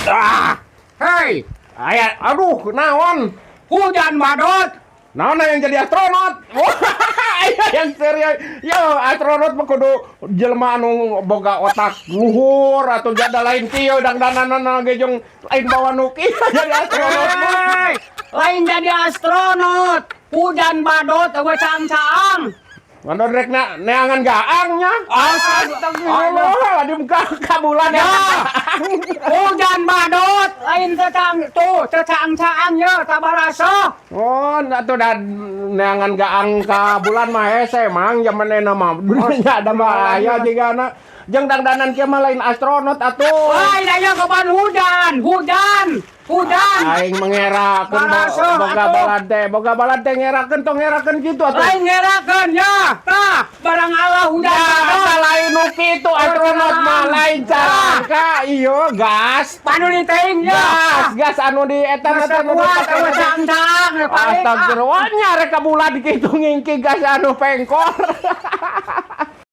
Ah, Hei, aya, aduh, naon? Hujan badut. Naon yang jadi astronot? Wah, aya yang serius. Yo, astronot mah kudu jelema anu boga otak luhur atau jada lain kieu dangdananana ge jeung lain bawa nu kieu jadi astronot mah. Hei, lain jadi astronot. Hujan badut euweuh caang-caang. Mana rek na neangan gaangnya? Astagfirullah, di muka ka bulan Ya. ya. Hujan badut, lain teu caang tuh, teu caang-caang ye tabarasa. Oh, atuh da neangan gaang ka bulan mah hese mang zaman euna mah. Dunia ada mah aya jigana. Jeung dangdanan kieu mah lain astronot atuh. Lain aya kapan hujan, hujan, hujan. Aing mengerakeun Baraso, boga atuh. Balad teh, boga balad teh ngerakeun tong ngerakeun kitu atuh. Lain ngerakeun ya. Tah, barang Allah hujan Ya, badut. asa lain nu kitu astronot mah lain carangka ieu gas. Panuli teuing ya. Gas, gas anu di eta Masa anu kuat dipake euweuh teh. caang-caang paling. Astagfirullah, nya rek ka bulan kitu ngingki gas anu pengkor.